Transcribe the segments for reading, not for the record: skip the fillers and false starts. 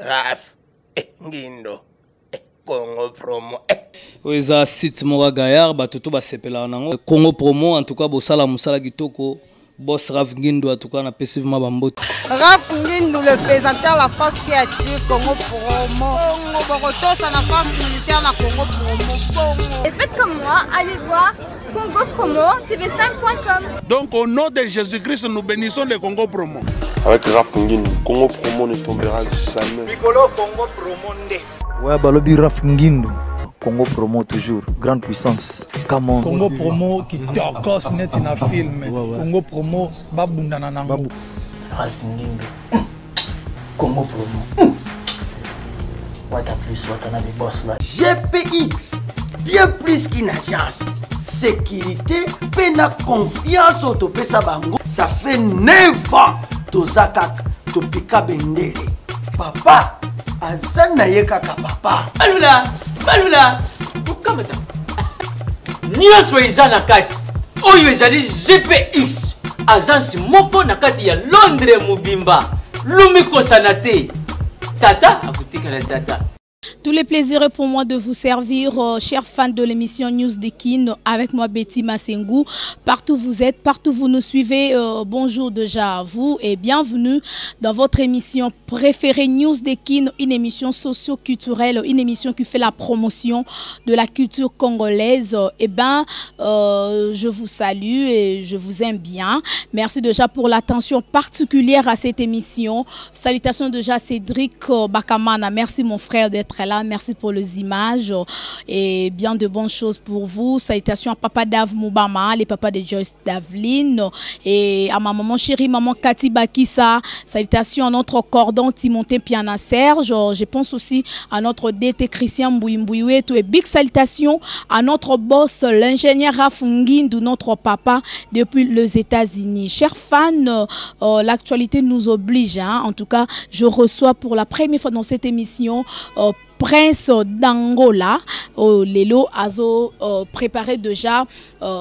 Raf eh, Ngindo eh, Congo Promo eh. Oyo eza site moko ya gaillard, bato to basepelaka nango. Congo Promo, en tout cas bosala mosala kitoko. Boss Raf Ngindu, en tout cas napesi vraiment bambote. Raf Ngindu, le présentateur, la force qui attire Congo Promo. Bongo bokotosa na force militaire na Congo Promo. Bongo. Et faites comme moi, allez voir Congo Promo TV5.com. Donc au nom de Jésus-Christ, nous bénissons le Congo Promo. Avec Raf Ngindu, Congo Promo ne tombera jamais. Mikolo Congo Promo nde. Ouais, balobi Raf Ngindu. Congo Promo toujours, grande puissance. Come on. Congo Promo qui tokos neti na film. Ouais. Congo Promo babundana nango. Babu. Ralph Ngindu. Congo Promo. Wata plus, Watanabe boss là. GPX, bien plus qu'une agence. Sécurité, pe na confiance oyo topesa bango. Ça fait 9 ans toza kaka topika bendele. Papa aza na ye kaka papa. Balula, balula, okamata. Nyonso eza na kati. Oyo ezali GPX, agence moko na kati ya Londres mobimba. Lumi kosana te. Tata akotikala tata. Tout le plaisir est pour moi de vous servir, chers fans de l'émission News de Kin, avec moi Betty Masengu. Partout où vous êtes, partout où vous nous suivez, bonjour déjà à vous et bienvenue dans votre émission préférée News de Kin, une émission socio-culturelle, une émission qui fait la promotion de la culture congolaise. Eh ben, je vous salue et je vous aime bien. Merci déjà pour l'attention particulière à cette émission. Salutations déjà à Cédric Bakamana. Merci mon frère d'être là, merci pour les images et bien de bonnes choses pour vous. Salutations à papa Dave Moubama, les papas de Joyce Daveline et à ma maman chérie, maman Cathy Bakissa. Salutations à notre cordon Timothée Piana Serge. Je pense aussi à notre DT Christian Mbouimbouiouetou et big salutations à notre boss, l'ingénieur Raf Ngindu, notre papa depuis les États-Unis. Chers fans, l'actualité nous oblige, hein. En tout cas, je reçois pour la première fois dans cette émission Prince d'Angola, oh, Lelo azo préparé déjà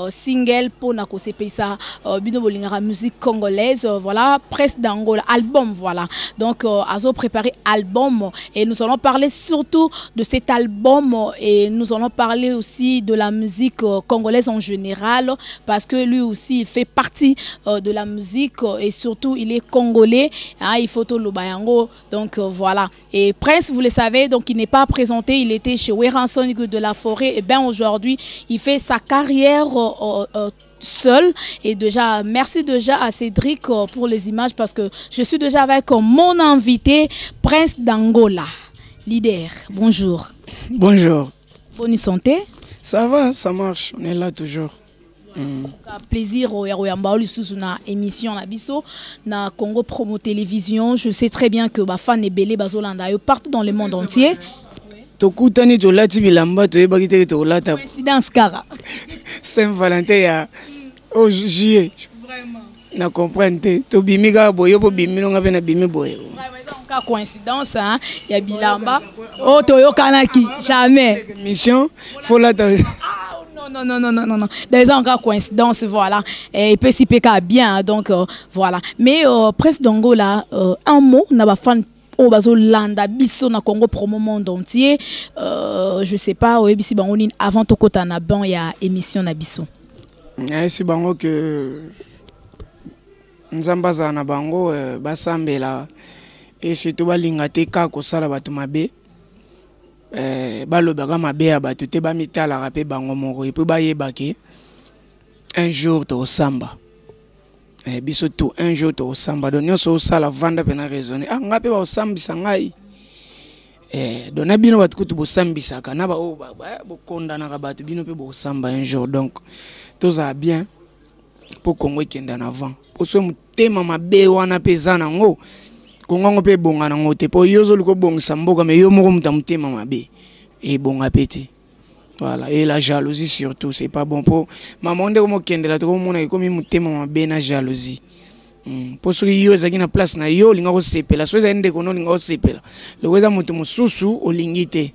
single pour na kosepesa bino bolingaka musique congolaise, voilà, Prince d'Angola album, voilà. Donc azo préparé album et nous allons parler surtout de cet album et nous allons parler aussi de la musique congolaise en général parce que lui aussi il fait partie de la musique et surtout il est congolais, hein, il faut tout le bayango. Donc voilà. Et Prince, vous le savez, donc il n'est pas présenté, il était chez Werrason de la Forêt. Et bien aujourd'hui, il fait sa carrière seul. Et déjà, merci déjà à Cédric pour les images parce que je suis déjà avec mon invité, Prince d'Angola, leader. Bonjour. Bonjour. Bonne santé. Ça va, ça marche, on est là toujours. En tout cas, plaisir au Yaro Yamba, au sous na émission na biso na Congo Promo Télévision. Je sais très bien que ba fan ebele bazolanda yo partout dans le monde entier. Tokutani tolati bilamba toyebaki te tolata. Coïncidence kara. Saint Valentin ya au juillet. Vraiment. Na comprendre te tobimi kaka boye po bimi longa pe na bimi boye. Vraiment, en cas coïncidence hein, ya bilamba. Oh toyokanaki jamais. Mission faut lata. Non, non, non, non, non, non. D'ailleurs, encore coïncidence, voilà. Et il peut s'y péter bien, hein, donc voilà. Mais Prince d'Angola, un mot, n'a pas fan au bazo landa biso na Congo promo monde entier. Je sais pas, oyebisi bango nini avant tokota na ban ya émission na biso. Nayebisi bango que Nzambe azala na bango basambela et surtout balinga te kaka kosala bato mabe. Balobaka mabe ya bato te, bamitalaka mpe bango moko et puis bayebake un jour tokosamba. Biso tout un jour tokosamba. Donc nyonso osala vanda mpe na raisonner. Ah, nga mpe bakosambisa ngai. Donc na bino bato kutu bosambisaka, na ba oyo bokondanaka bato, bino mpe bokosamba un jour. Donc tozala bien mpo Congo ekende en avant. Po soki motema mabe wana mpe eza nango, Congo yango mpe ebonga nango te. Po yo ozoluka obongisa mboka, mais yo moko moto ya motema mabe ebonga mpe te. Voilà, et la jalousie surtout, c'est pas bon. Po maman ndeko mokendela tokomona ekomi motema mabe na jalousie. Po soki yo ezalaki na place na yo olinga kosepela, soki ezali ndeko no olinga kosepela, loko eza moto mosusu olingi te.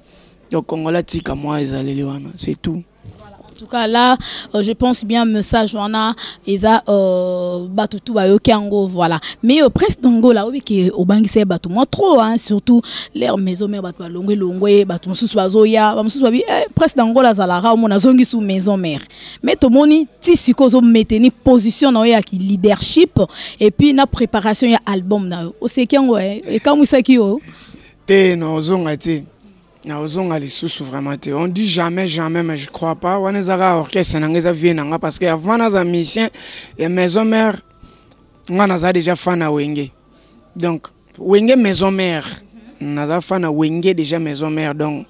Donc Congolais tika mwa ezaleli wana, c'est tout. Voilà. En tout cas là, je pense bien message wana eza bato tu bayoki yango, voilà. Mais Prince d'Angola obi ke obangisa bato moi trop, hein, surtout leur maison mère, bato balongwe longwe, bato mosusu bazoya, ba mosusu babi eh, Prince d'Angola azalaka omona azongi sous maison mère. Mais tomoni ti sikoyo ozometeni position na yo ya ki leadership et puis na préparation ya album na yo, oseki yango ekamwisaki yo? Te, na ozonga te, naozonga lisusu vraiment te. On dit jamais jamais, mais je crois pas. Wana ezaka orchestre na nga, eza vie na nga, parce que avant naza musicien ya maison mère, nga naza déjà fan na Wenge. Donc Wenge maison mère, naza fan na Wenge déjà maison mère. Donc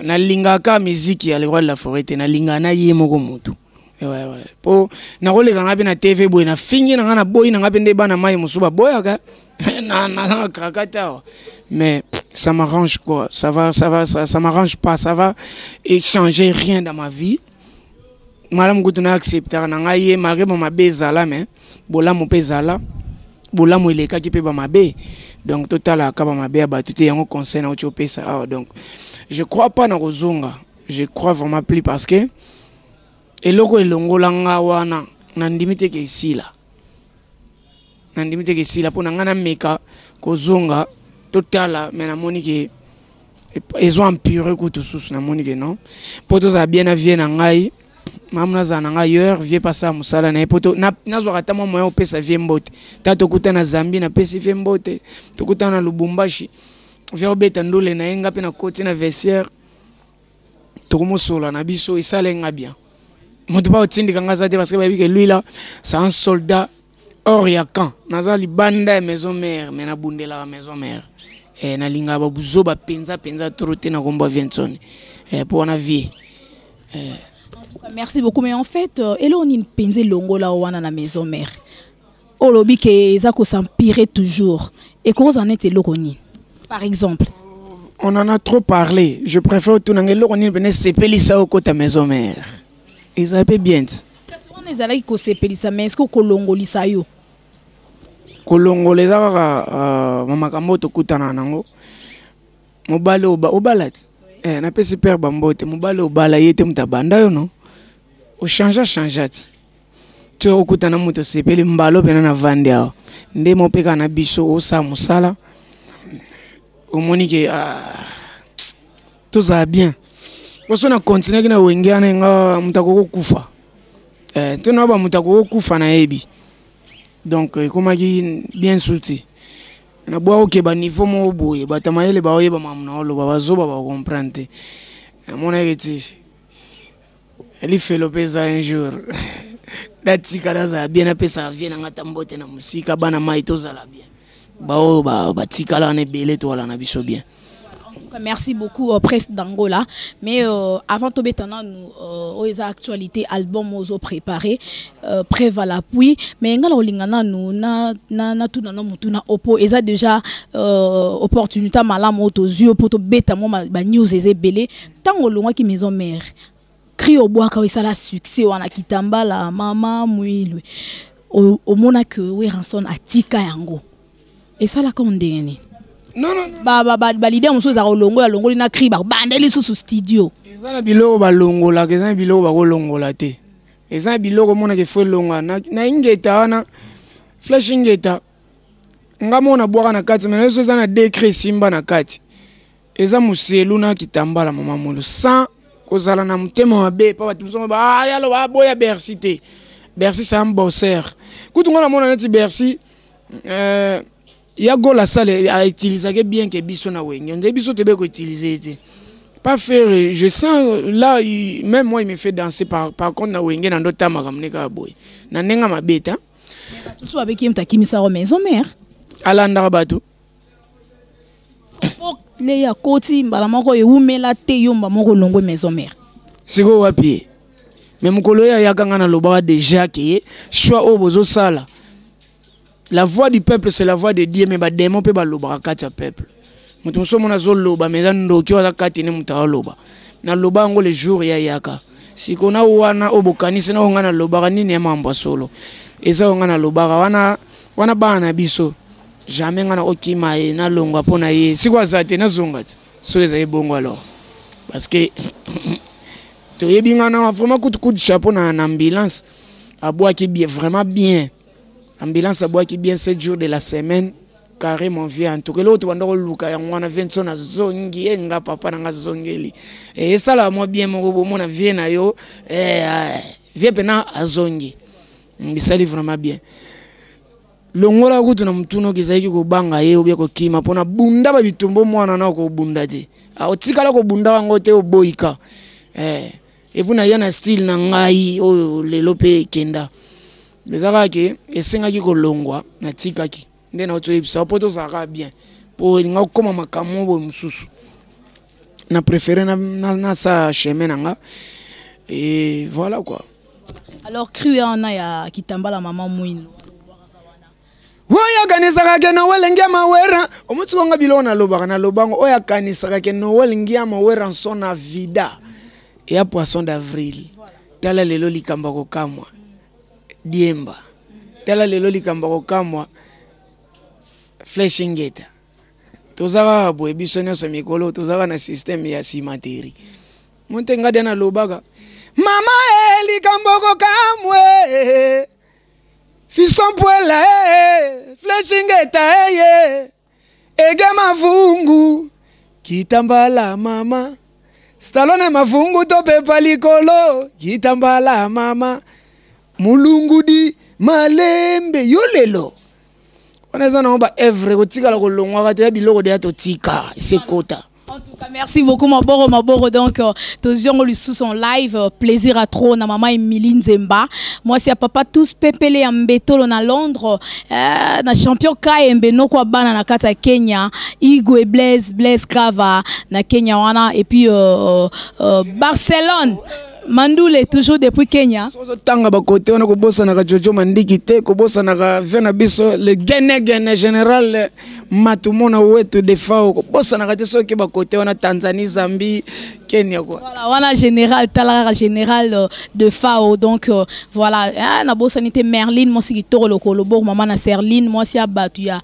nalingaka musique ya le roi de la forêt te, nalingaka na ye moko motu. Ouais. Po nakoleka nga mpe na TV boye, nafingi na nga, naboyi na nga mpe nde bana mai mosusu baboyaka na kraka te awa. Mais ça m'arrange quoi, ça va, ça va, ça m'arrange pas, ça va échanger rien dans ma vie. Malamu kutu na acceptaka na ngai ye malgré bamabe ezala, mais bolamu mpe ezala, bolamu elekaki mpe bamabe. Donc totalaka bamabe ya bato te. Yango conseil nauti opesa awa. Donc je crois pas na kozonga, je crois vraiment plus, parce que eloko elongola nga wana, nandimi te ke esila, nandimi te ke esila. Mpo na ngai nameka kozonga, totala, mais namoni ke ezo empire kutu susu. Namoni ke non, mpo tozala bien na vie na ngai, mamu nazala na ngai ailleurs, vie pasala mosala na ye, mpo nazwaka ata mwa moyen opesa vie mbote. Ta tokuta na Zambie, napesi vie mbote. Tokuta na Lubumbashi, vie obeta ndule na ye, nga mpe nakoti na vestiaire, tokomosola na biso, esala nga bien. Moto mpa otindika nga aza te, parce que bayebi ke lui là, c'est un soldat hors ya camp. Naza libanda ya maison mère, mais nabundelaka maison mère. Nalingaka babuzoba mpenza mpenza toro te na kombo ya Viensoni, mpo wana vie. Merci beaucoup. Mais en fait, eloko nini mpenza elongola wana na maison mère, olobi ke eza kos'empirer toujours? Ekozala neti eloko nini, par exemple? On en a trop parlé. Je préfère otunanga eloko nini pene sepelisa okota maison mère. Eza mpe bien ti. Kasi wana ezalaki kosepelisa, mais est ce que kolongolisa yo? Kolongola eza kaka makambo oyo tokutana nango. Mobali obala ti, napesi père bambote. Mobali obala ye te, moto abanda yo, no ochange, change ti ti okutana moto osepeli mbalo mpena na vandi awa nde mopeka na biso, osala mosala, omoni ke tozala bien. Poso na continuaki na Wenge wana, nga moto akoki kokufa, to na ba moto akoki kokufa, nayebi. Donc ekomaki bien suti nabwa okeba niveau moko boye. Bato ya mayele baoyeba makambo na oloba, bazoba bacomprendre te. Namonaki ti lifelo mpe eza un jour natika, nazala bien, napesaka vie na nga ta mbote na mosika, bana mai tozala bien, baoyo batikala wana ebele, toala na biso bien. Merci beaucoup, Prince d'Angola. Mais avant de nous, aux actualités, album ozo préparé, preuve à l'appui. Mais ngala olingana nous na na na tout na mutu na opo eza déjà opportunité malamu to zio poto beta mo ba news eze belé. Tango longwa ki maison mère. Cri au bois quand ça la succès wana kitambala mama muilwe. Omona que Werrason atika yango. Et ça la comme ndenge. Non, non, non. Ba ba ba ba leader mosusu ezalaka olongo ya longoli na cri, babandeli susu studio. Eza na biloko balongolaka, eza na biloko bakolongola te. Eza na biloko omonaka efo elonga na ingeta wana, flèche ingeta nga moko nabwaka na kati, mais nyonso eza na décret esimba na kati, eza moselu na kitambala mama molo, sans kozala na motema mabe. Pa bato mosusu ba ah, yalo baboya Bercy te. Bercy, c'est un bosseur. Kutu nga namona neti Bercy, ya gol asala, autilisaki bien ke biso na Wenge nde biso tobe koutiliser te. Pas faire, je sens là, même moi il me fait danser. Par contre na Wenge na ndo tamaka mne kaka boye na ndenge mabe te. Bato mosusu babeki ye moto akimisaka maison mère. Alandaka bato. Po le ya koti mbala moko ewumela te, yo mba moko olongwe maison mère. Sikoyo wapi ye? Mais mokolo oyo ayaka, nga nalobaka déjà ke choix oyo bozosala, la voix du peuple, c'est la voix de Dieu, mais badémon mpe balobaka kati ya peuple. Moto mosusu omona azoloba, mais eza ndoki oyo aza kati ne moto aoloba. Naloba yango le jour ya yaka. Sikoyo na wana oyo bokanisi na oyo ngai nalobaka nini ya mambo ya solo, eza oyo ngai nalobaka wana. Wana bana na biso, jamais ngai nakokima ye, nalongwa mpo na ye. Sikoyo aza te, nazonga ti soki ezali bongo alors, parce que Toyebi nga na vraiment coup de coup de chapeau na, na ambulance abwaki bien, vraiment bien. Ambulance abwaki bien 7 jours de la semaine carré mon vieux. En tout cas eloko tobanda koluka yango wana, Vincent azongi ye, nga papa na nga azongeli. Esalaka mwa bien moko bomona vie na yo, vie mpena azongi, bisali vraiment bien. Longola kutu na mutuna oyo ezalaki kobanga ye obia kokima mpona bunda ba bitumba, mwana na kobunda te, otikala kobunda yango te, oboyika. Et puis naya na style na ngai oyo lelo mpe ekenda, eza kaka ke esengaki kolongwa, natikaki nde na otoyebisa mpo tozalaka bien, mpo elinga kokóma makambo boye mosusu. Na préféré na chemin na nga et voilà quoi. Alors cri wana ya Kitambala mama mwindo. Oyo akanisaka ke Noel Ngiama Wera omotiki nga biloko nalobaka, nalobango. Oyo akanisaka ke Noel Ngiama Wera nso na vida eya poisson d'avril. Tala lelo likambo ya kokamwa diemba, tala lelo likambo ya kokamwa flèche ngeta. Toza kaka boye, biso nyonso mikolo toza kaka na système ya cimenterie. Monte ngadi nalobaka mama e likambo kokamwe fiston pwela e flèche ngeta eye ege mavungu Kitambala mama Stallone mavungu topepa likolo Kitambala mama mulungudi malembe yo lelo wana eza nango ba œuvre kotikala kolongwaka te ya biloko deya totika esekota. En tout cas, merci beaucoup, Maboro, Maboro. Donc, tozongo lisusu en live, plaisir à trop, na maman Emily Nzemba. Moi, c'est papa tous pepele ya Mbetolo na Londres, na champion KMB noko bana na kata Kenya, Igwe Blaise, Blaise Kava na Kenya wana, et puis Barcelone. Mandoule toujours depuis Kenya. Tanga bakote wana, kobosanaka Jojo Mandiki te, kobosanaka ve na biso le genegene général Matumona wetu Defao, kobosanaka te soki bakote wana Tanzanie, Zambie, Kenya quoi. Voilà, wana général talaka général de Fao. Donc voilà, ah, na bosani te Merlin mwasi kitoko lokolo bo mama na Serline mwasi ya batu ya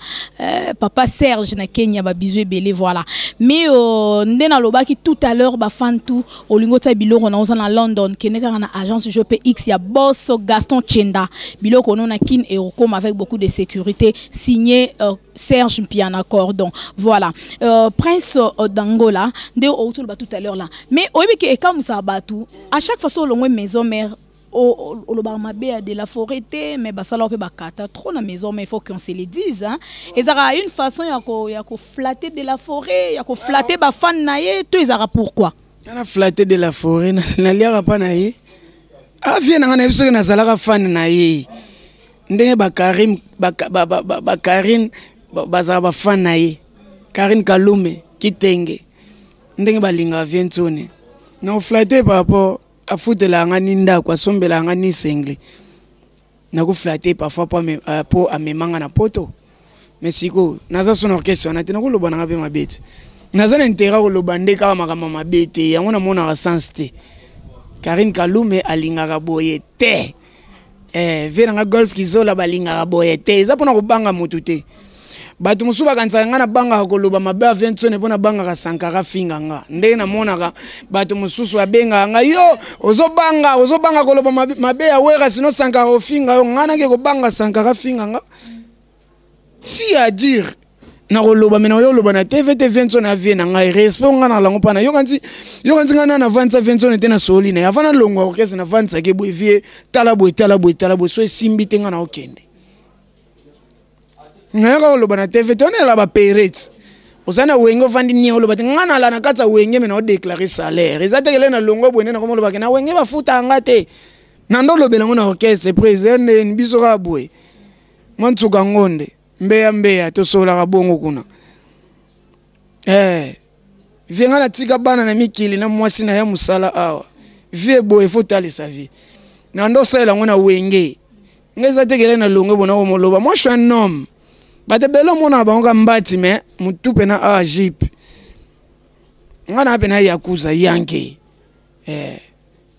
papa Serge na Kenya, ba bisous ebele voilà. Mais nde nalobaki tout à l'heure, ba fan tout olingo tia biloko na oza na London, kende kaka na agence GPX ya boss Gaston Chenda, biloko no na Kin et okoma avec beaucoup de sécurité, signé Serge Mpiana Cordon. Voilà, Prince d'Angola nde outul ba tout à l'heure là, mais oyebi ke ekamusa batu à chaque fois so olongwe maison mère, olobaka mabe ya de la forêt te, mais basala mpe bakata trop na maison, mais il faut qu'on se le dise, hein. Ezalaka une façon ya ko flatter de la forêt, ya ko flatter bafan na ye to ezalaka pourquoi? Nga flatter de la forêt, naliaka mpa na ye avie na nga, nayebi soki nazalaka fan na ye ndenge bakarim bakarine bazalaka bafan na ye, Karine Kalume Kitenge, ndenge balingaka vie ntsoni na oflatter par rapport afutelaka nga ni ndako, asombelaka nga ni sengle. Nakoflatter parfois po amemanga na poto, mais sikoyo naza so na orchestre wana te, nakoloba nanga mpe mabe te, naza na intérêt koloba nde kaka makambo mabe te. Yango namonaka sens te. Karine Kalume alingaka boye te, vie nanga Golf Kizola balingaka boye te. Eza mpona kobanga motu te. Bato mosusu bakanisaka ngai nabangaka koloba mabe ya Vinsone mpo nabangaka Sankara finga nga. Ndenge namonaka bato mosusu babengaka ngai, yo ozobanga, ozobanga koloba mabe ya Wera, sino Sankara ofinga yo. Ngai nake kobanga Sankara finga nga? Si à dire nakoloba, me nakoya oloba na TV te. Vinsone avie na ngai, respect ngai na lango mpana yokanti yokanti ngai na navandisa Vinsone te, nasoli na ye avant nalongwa orchestre, navandisaki boye: vie, tala boye, tala boye, tala boye, so esimbi te, ngai na okende. Nayaka koloba na TV te. Wana ezala baperete oza na wenge, ovandi nie, oloba te. Ngai nala na kati ya wenge, me naodéclarer salaire eza te. Kele na longwe boye nde nakoma olobake na wenge bafuta nga te. Na ndo olobela yango na orchestre président ndeni biso kaka boye, mwa ntsuka ngonde mbeya mbeya, tosololaka bongo kuna. Vie ngai natika bana na mikili na mwasi na ya mosala awa. Vie boye fo talisa vie na ndo osalela yango na wenge. Ngai eza te kele na longwe bona komoloba. Moi je suis un homme, bato ebele omonaka bango ka mbati, me motu mpena awa jipe ngai na mpena yakuza yanke.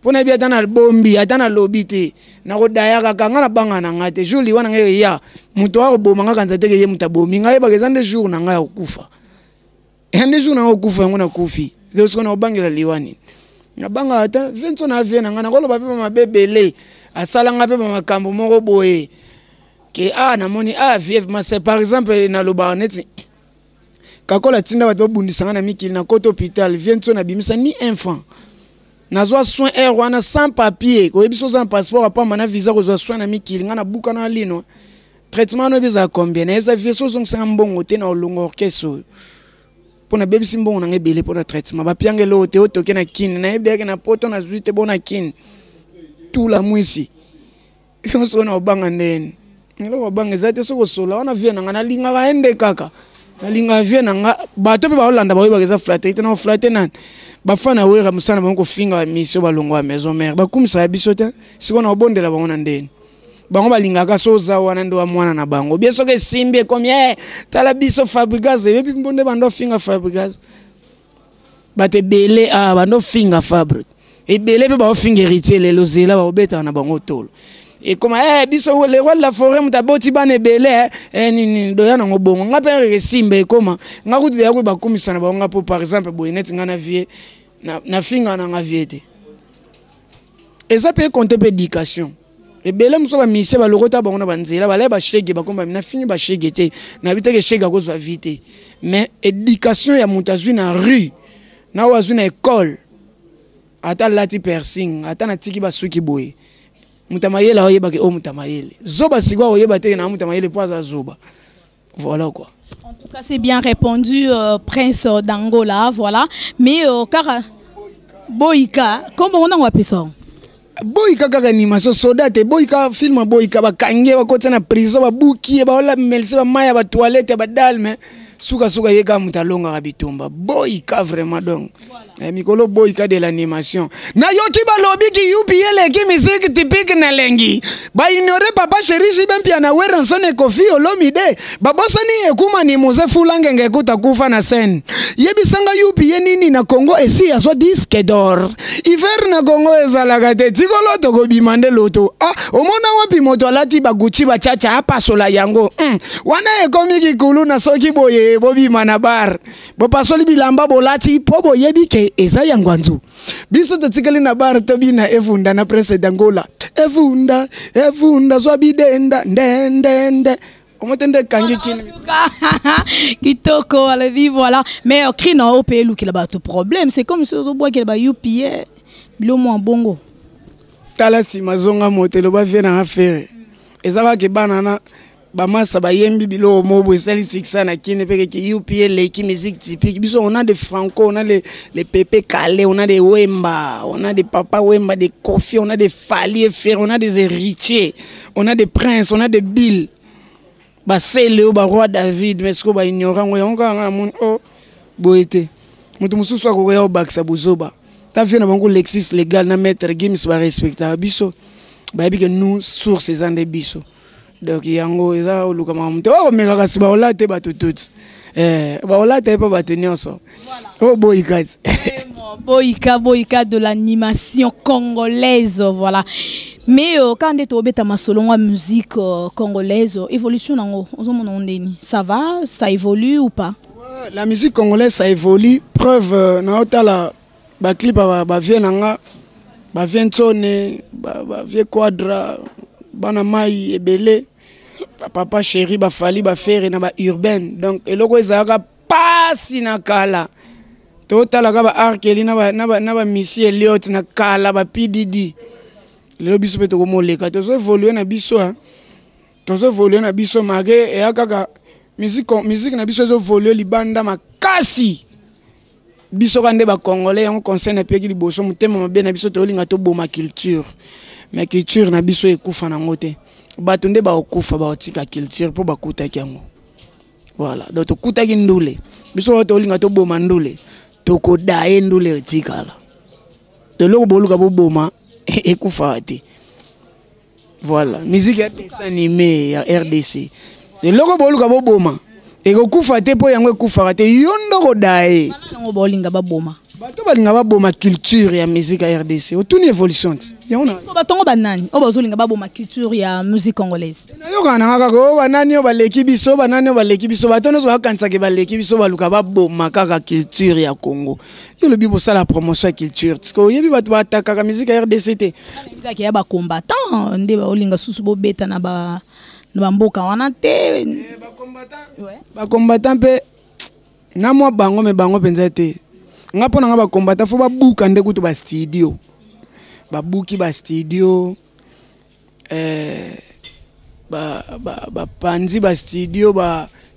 Mpo nayebi ata nabombi, ata nalobi te, nakodaya kaka. Ngai nabanga na ngai te. Jour liwa na ngai eya, moto akoboma ngai kanisa teke ye moto abomi ngai. Yebaka eza nde jour na ngai ya kokufa, ya nde jour na ngai kokufa yango nakufi. Sikoyo nakobangela liwa nini? Nabangaka te. Vie nso na vie na ngai nakoloba mpe bamabe ebele asala ngai mpe bamakambo moko boye ke a ah, namoni a ah, vie mase. Par exemple, nalobaka neti kakola atinda bato babundisa ngai na mikili na kota hôpital, vie nso nabimisa ni un franc. Nazwa soin air wana sans papier, koyebi so oza na passeport apamba na visa kozwa soin na mikili. Ngai nabuka na lino traitement wana oyebi ezala combien. Nayebisa vie so ozongisanga mbongo te na olonga orchestre oyo, mpo nabebisi mbongo nanga ebele mpo na traitement. Bapianga eloko te oyo toke na kini, nayebi yake na poto nazwi te bo na kini tula mwisi nyonso wana. Obanga ndeni? Eloko obanga eza te. Soki osola wana vie na nga, nalingaka ye nde kaka nalingaka vie na nga. Bato mpe baolanda baoyebaka eza flatterie te. Na oflatte nani? Bafana wera mosala na bango kofinga bamisio, balongwa ya maison mare, bakumisaka biso te. Sikoyo na obondela bango na ndeni? Bango balingaka so oza wana nde wa mwana na bango bien. Soki esimbi ekomi tala biso Fabrigas eyebi mbo nde bando ofinga Fabrigas. Bato ebele ah, bando ofinga Fabre ebele mpe baofinga Héritier. Lelo zela baobetaka na bango tolo ekoma biso le roi de la forêt, moto aboti bana ebele nini doya nango bongo. Nga mpe esimba ekoma nga kutu deya kutu bakumisa na bango nga. Mpo par exemple boye neti nga na vie nafinga na nga vie te, eza mpe compte mpe éducation ebele. Mosusu bamisie balokota bango na banzela, balaya bashege, bakomba nafingi bashege te. Nayebi teke shege akozwa vie te, mais éducation ya moto azwi na rue na oyo azwi na école, ata alati piercing, ata natiki basuki boye, moto ya mayele aoyebaki oyo moto ya mayele. Zoba sikoyo akoyeba teke na moto ya mayele mpo aza zoba. Voilà quoi. En tout cas, c'est bien répondu, Prince d'Angola, voilà. Mais car Boïka, comment on a appelé ça? Boyika kaka animation soda te. Boyika film, boyika bakangi ye, bakotisa na prison, babuki ye, baolamelisa bamai ya batoilette ya badalme. Sukasuka ye kaka moto alongaka bitumba. Boyika vraiment donc voilà. Mikolo boyika de l'animation, nayoki balobi kiyupi eleki musique typique na lengi. Baignore papa chéri Jibe Mpiana, Werrason, Kofi Olomide, babosani ekumani Moze Fulangenge ekuta kufa na scène. Yebisanga yupi ye nini na Congo esi azwa disque d'or? Hiver na Congo ezalaka te. Tikolo tokobima nde loto. Ah, omona wapi moto alati baguchi bachacha apasola yango? Wana ekomi kikulu na soki boye bobima na bar, bopasoli bilamba bolati mpo boyebi ke eza ya ngwanzu. Biso totikali na bar tobina evunda na Prince d'Angola, evunda evunda zwa bidenda ndendende omote nde ekangi kini. Kitoko alobi voilà. Mais cri na oyo mpe elukela bato problème, c'est comme si ozobwakela ba upa bilo mwa bongo. Tala nsima zonga moto eloba vie nanga fere eza kaka bana na bamasa bayembi biloko moko boye esali succès na kini mpe keke UP eleki musique typique. Biso on a des franco, on a les Pepe Kale, on a des Wemba, on a des Papa Wemba, des Kofi, on a des Fally et Ferre, on a des Héritiers, on a des Prince, on a des Bill, basele oyo baroi David. Mais sikoyo baignore yango, yango kaka nga namoni o boye te. Moto mosusu akokoya obakisa bozoba ta vie na bango. Lexis Légal na Maître Gims barespectaka biso, bayebi ke nous source eza nde biso. Donc yango eza oluka makambo te okomeka, kasi baola te bato tuti baola te mpo bato nyonso oyo boyika ti. Boyika, Boyika de l'animation congolaise, voilà. Mais quand nde tobeta masolo ya musique congolaise, évolution nango ozomona ngo ndeni? Ça va, ça évolue ou pas? Ouais, la musique congolaise ça évolue. Preuve naotala baclip ya bavie na nga, bavie Ntsone, bavie Quadra, bana mai ebele, bapapa chéri, bafali, bafere na baurbaine. Donc eloko ezalaka pasi na kala, totalaka ba Arkeli na bamisi Eliot na kala, ba PDD. Lelo biso mpe tokomoleka, tozo évolue na biso, tozo évolue na biso malgré eya kaka musique na biso ezoévolue libanda makasi. Biso ka nde bacongolais, yango conseil napeki liboso, motema mabe na biso toyolinga toboma culture, mais culture na biso ekufa nango te. Bato nde bakokufa, bakotika culture mpo bakutaki yango. Voilà, donc tokutaki ndule, biso oyo tolinga toboma ndule, tokodaye ndule etikala. Eloko boluka boboma ekufaka te. Voilà, musique ya dessin animé ya RDC, eloko boluka boboma ekokufa te mpo yango ekufaka te. Yo ndoko daye. Yango baolinga baboma. Bato balinga baboma culture ya musique ya RDC. Otuni évolution ti. Yango na. Bato ngo banani oyo bazolinga baboma culture ya musique congolaise? Nayokaka nanga kaka oyo banani oyo baleki biso, banani oyo baleki biso, bato nyonso bakanisaka baleki biso, baluka baboma kaka culture ya Congo. Yo olobi bosala promotion ya culture, tika oyebi bato baatakaka musique ya RDC te. Kaka ya bacombattant nde baolinga susu bobeta na ba na bamboka wana te. Bacombattant mpe na mwa bango, me bango mpenza te. Nga mpo na nga bacombattant fo babuka nde kutu bastudio, babuki bastudio, bapanzi bastudio,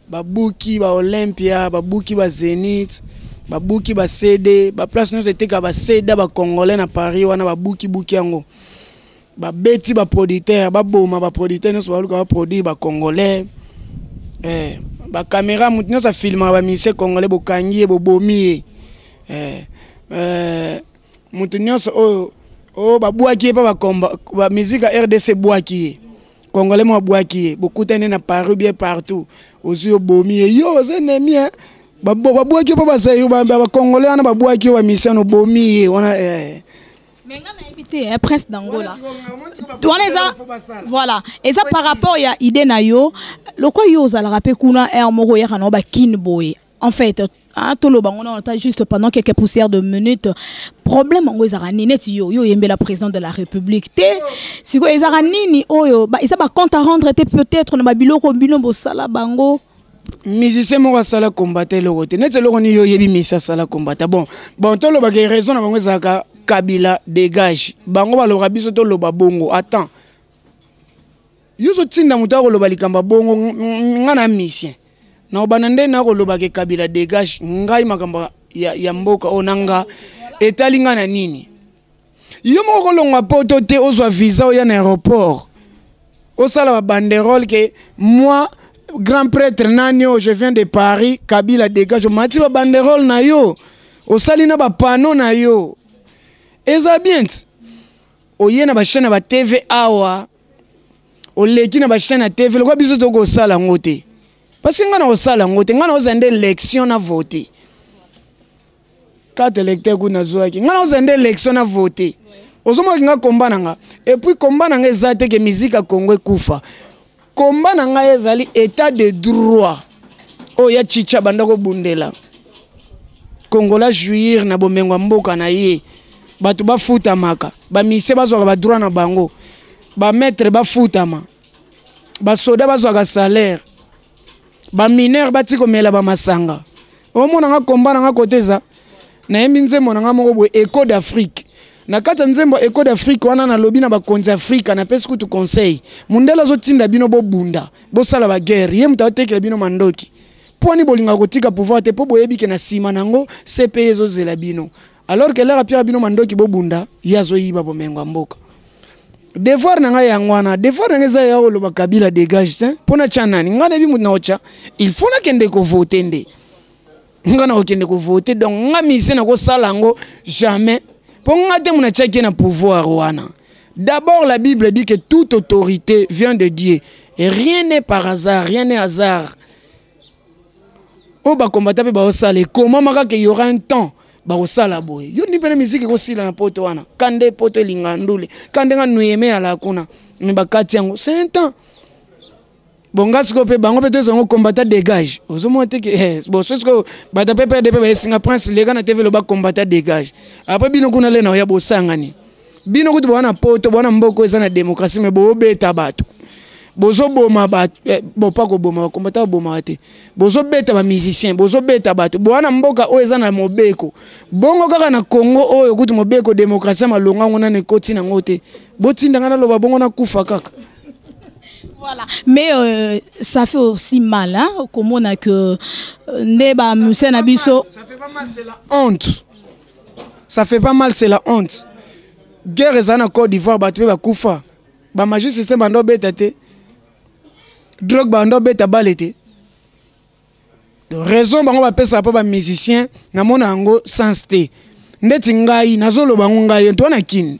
babuki baolympia, babuki bazenith, babuki bacd, baplace nyonso eteka bacd bacongolais na Paris wana, babuki-buki yango, babeti baproducteur, baboma baproducteur nyonso baluka baproduire bacongolais, bacaméra, moto nyonso afilmaka bamusicien congolais, bokangi ye, bobomi ye, moto nyonso oyo oyo babwaki ye mpa bamusike ya RDC, ebwaki ye, congolais mo abwaki ye, bokutani na Paris bien partout, ozwi obomi ye, yo oza ennemi, babwaki yo mpo bacongolais wana babwaki yo, bamusicien obomi ye wana. Mais nga nayebi te, Prince d'Angola, wana eza, voilà, eza par rapport ya idée na yo. Lokwa yo ozalaka mpe kuna, aire moko oyaka na bakine boye, en fait, toloba ngo na juste pendant quelques poussières de minutes, problème yango ezalaka nini? Neti yo, yo oyembela président de la République te, sikoyo ezalaka nini oyo eza bacompte à rendre te, peut-être na babiloko bino bosala bango? Musicien moko asala combattant eloko te. Neti eloko nini yo oyebi musicien asala combattant? Bon, tolobaka raison na bango ezalaka Kabila dégage. Bango balobaka, biso toloba bongo. Attends, yo ozotinda moto akoloba likambo ya bongo. Nga na musicien na obanda nde nakolobaka Kabila dégage? Ngai makambo ya mboka oyo na nga etali nga na nini? Yo moko kolongwa poto te, ozwa visa, oya na aéroport, osala babanderole ke moi, grand prêtre nani oyo, je viens de Paris, Kabila dégage. Omati babanderole na yo, osali na bapano na yo, eza bien ti oye na bachaîne ya batv awa, oleki na bachaîne ya TV. Lokwa biso tokosala yango te, parce que ngai na kosala yango te. Ngai na kozala nde élection na vote, carte électeur kuna nazwaki, ngai na kozala nde élection na vote. Ozomaki nga komba na nga, et puis komba na nga eza te ke musique ya Congo ekufa. Komba na ngai ezali état de droit oyo ya Chicha banda kobundela Kongola, jouir na bomengo ya mboka na ye, bato bafutamaka, bamusicien bazwaka badroit na bango, bamaître bafutama, basoda bazwaka salaire, bamineur bati komela bamasanga. Omona nga komba na nga kote eza nayembi nzembo na nga moko boye, Echo d'Afrique. Na kati ya nzembo Echo d'Afrique wana, nalobi na bakonzi Afrika, napesi kutu conseil: mondele azotinda bino bobunda, bosala baguerre, ye moto aotekela bino mandoki. Mpo ani bolingaka kotika pouvoir te? Mpo boyebi ke na nsima nango CPI ezozela bino. Alors ke lere apiaka bino mandoki bobunda, ye azoyiba bomengo ya mboka. Devoir na ngai yango wana. Devoir na ngai eza ya koloba Kabila dégage te. Mpo natya nani? Ngai nayebi moto na kotya. Il faut nakende kovote nde ngai nakokende kovote. Donc nga musicien nakosala yango jamais, mpo nga te mo natiaki ye na pouvoir wana. D'abord, la Bible dit que toute autorité vient de Dieu et rien n'est par hasard, rien n'est hasard. Oyo bakombata mpe baosala ekomama kaka, y aura un temps bakosala boye. Yo ndi mpena miziki ekosila na poto wana, kande poto elinga ndule, kande nga nuyeme ala kuna me bakati yango, c'est un temps. Bon, nga sikoyo mpe bango mpe tozango combattant dégage. Ozomona te ke bon, so sikoyo bato mpe PRD mpe bayesinga Prince leka na TV, loba combattant dégage. Après bino kuna le na oya bosangani, bino kutu bowana poto, bowana mboka eza na démocratie, me boobeta bato, bozoboma bato, bon, pa koboma bakombata, babomaka te, bozobeta bamusicien, bozobeta bato. Bowana mboka oyo eza na mobeko, bongo kaka na Congo oyo kutu mobeko démocratie ya malonga yango nano ekoti nango te. Botinda ngai naloba bongo, nakufa kaka. Voilà. Mais ça fait aussi mal, hein, comment on a que nde ba musicien na biso. Ça fait pas mal, c'est la honte. Ça fait pas mal, c'est la honte. Guerre eza na Côte d'Ivoire, bato mpe bakufa. Ba Magic System bando beta te. Drogue bando beta bale te. Raison bango bapesaka mpo bamusicien, namona yango sens te. Ndeti ngai nazoloba yango, ngai to na kini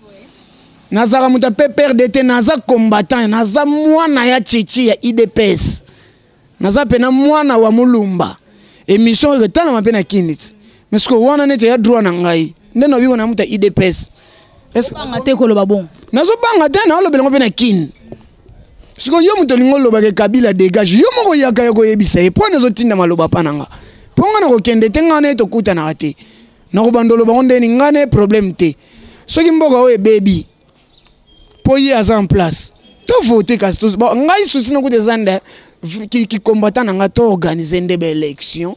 nazalaka moto ya PPRD te, naza combattant, naza mwana ya Chichi ya UDPS, naza mpena mwana wa Molumba. Émission oyo etalama mpe na kini ti Mais sikoyo wana neti eya droit na ngai nde nayebi wana muta idps. Obanga te koloba bongo? Nazobanga te, naolobela yango mpe na Kine. Sikoyo yo moto olingi olobaka Kabila dégage, yo moko oyaka ya koyebisa ye mpo wana ezotinda maloba mpa na nga, mpo nga nakokende te, nga na ye tokutanaka te, nakobanda oloba ngo ndeni nga na ye problème te. Soki mboka oyo ebebi mpo ye aza en place, tovote kasi ngai susi nakuta eza nde kicombattant na nga, toorganize nde baélection,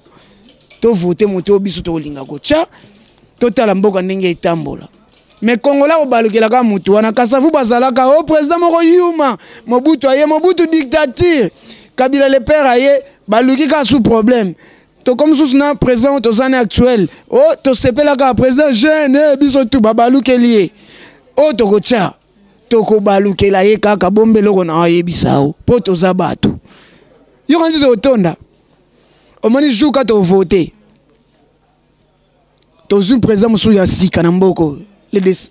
tovote moto oyo biso tokolinga kotya, totala mboka ndenge etambola. Mais Kongola obalukelaka motu wana. Kasavu bazalaka o président moko yuma, Mobutu aye, Mobutu dictature, Kabila le père aye, baluki kaka sous problème. Tokomi susu na président oyo toza na actuel, o tosepelaka président jeune, biso tu babalukeli ye oyo tokotya, tokobalukela ye kaka. Bomba eloko na ayebisa yo mpo toza bato yoka nti tokotonda. Omoni jour ka tovote, tozwi président mosusu ya sika na mboka oyo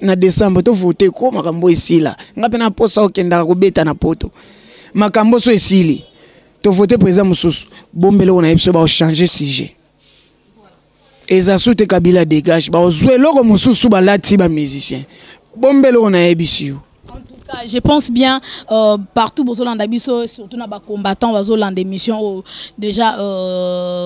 na décembre, tovote ko makambo esila. Nga mpe na posa okendaka kobeta na poto, makambo so esili, tovote président mosusu. Bomba eloko na ye, biso baochange sujet, eza su te Kabila dégage, baozwa eloko mosusu balati bamusicien. Bomba eloko nayebisi yo. Cas, je pense bien partout bozolanda biso, surtout na bacombattant bazolanda émission oyo déjà,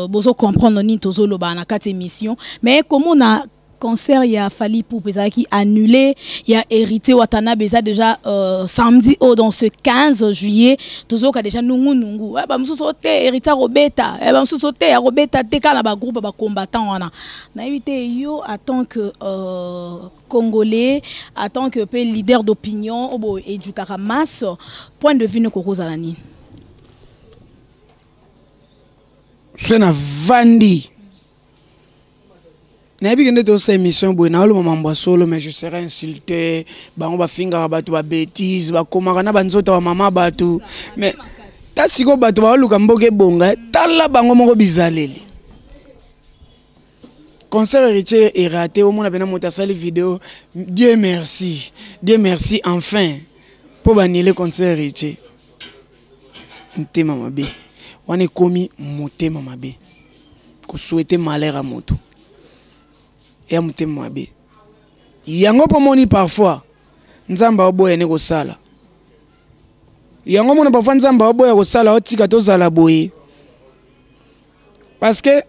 bozo comprendre nini tozoloba na kati émission. Mais komona concert ya Fally Ipupa ezalaki annulé, ya Héritier Watanabe eza déjà samedi oyo, dans ce 15 juillet, tozoyoka déjà nungunungu. Bamosusu o te Héritier akobeta, bamosusu o te akobeta te, kaka na bagroupe ya bacombattant wana. Nayebi te, yo en tant que Congolais, en tant que pe leader d'opinion oyo éduquaka masse, point de vue ne kokozala nini? So na vandi, nayebi ke nde tosala émission boye, naoloba mambo ya solo, mais je serai insulté. Bango bafingaka bato babétise, bakomaka na banzoto ya bamama bato. Mais ta sikoyo bato baoluka mboka ebonga, tala bango moko bizaleli. Concert Héritier eraté, omona pena moto asali video: "Dieu merci, Dieu merci, enfin", mpo baniele concert Héritier. Motema mabe wana ekomi motema mabe, kosouhaiter malheur ya moto eya motema mabe. Yango mpo moni parfois Nzambe aoboya ne kosala yango. Mona parfois Nzambe aoboya kosala, otika tozala boye, parce que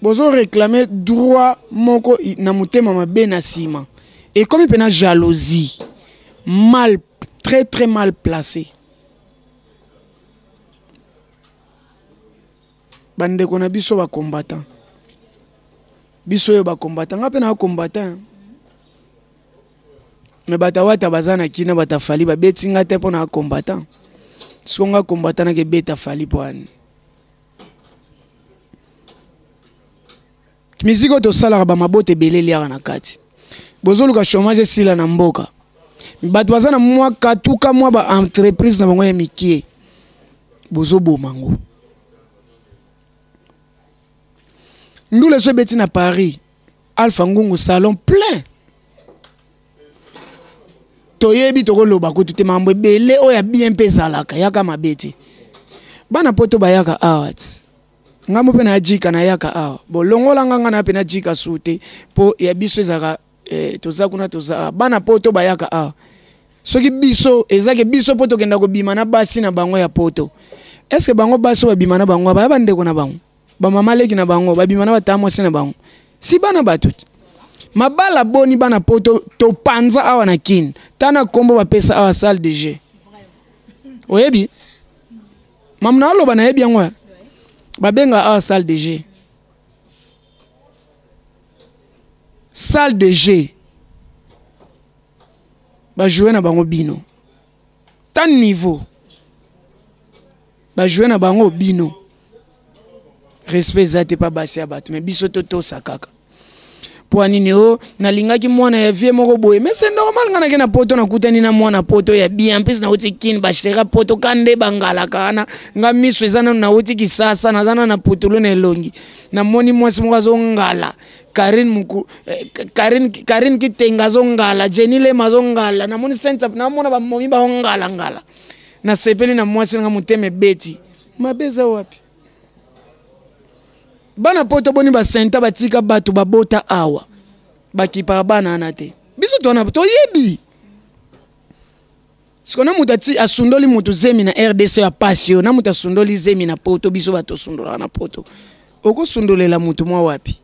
bozo réclamer droit moko na motema mabe. Na nsima ekomi mpena jalousie mal, très très mal placé. Bandeko na biso bacombattant, biso oyo bacombattant, nga mpe na combattant, mais bato awata baza na kina, bato afali babeti nga te mpo na combattant. Siko nga combattant nakebeta Fally mpo ani? Miziki oyo tosalaka, bamabota ebele eliaka na kati. Bozoluka chômage esila na mboka, bato baza na mwa katuka, mwa baentreprise na bango ya mikie, bozoboma ngo. Ndula so ebeti na Paris, Alpha Ngungu, salon plein. Toyebi tokoloba kutu te makambo ebele oyo ya bien mpe ezalaka yaka mabe te. Bana poto bayaka awa ti ngambo mpe nayajika, nayaka awa bolongola nga, nga na mpe najika su te, mpo ya biso ezalaka toza kuna, toza bana poto bayaka awa. Soki biso ezake biso mpo tokenda kobima na basi na bango ya poto, est-ce bango basi oyo babima na bango baya bandeko na bango, bamama leki na bango babima na batata mwasi na bango, si bana bato mabala boni bana poto topanza awa na Kine? Tana nkombo bapesa awa salle de jeu. Oyebi mamu na oloba, nayebi yango, babenga awa salle de jeu, salle de jeu bajoue na bango bino ta niveau, bajoue na bango bino, respect eza te pa basi ya bato. Mais biso totosa kaka. Mpo nini? O nalingaki mwana ya vie moko boye, mais c'est normal. Nga nake na poto, nakutani na mwana poto ya bien mpesi, nauti Kini, bashera poto ka nde bangalaka wana. Nga miso eza nanu, nauti Kisasa, naza nanu na putulu na elongi, namoni mwasi moko azongala, Karine Muku, Karine Kitenga azongala, Jenny Lema azongala, namoni Sainte, namona bamomi baongalangala, nasepeli na mwasi nanga, motema ebeti. Mabe eza wapi? Bana poto boni basenta batika bato babota awa bakipaka bana wana te. Biso twana toyebi siko na moto ati asundoli moto zemi na rdc ya pasi oyo na moto asundoli zemi na poto biso bato osundolaka na poto okosundolela moto mwa wapi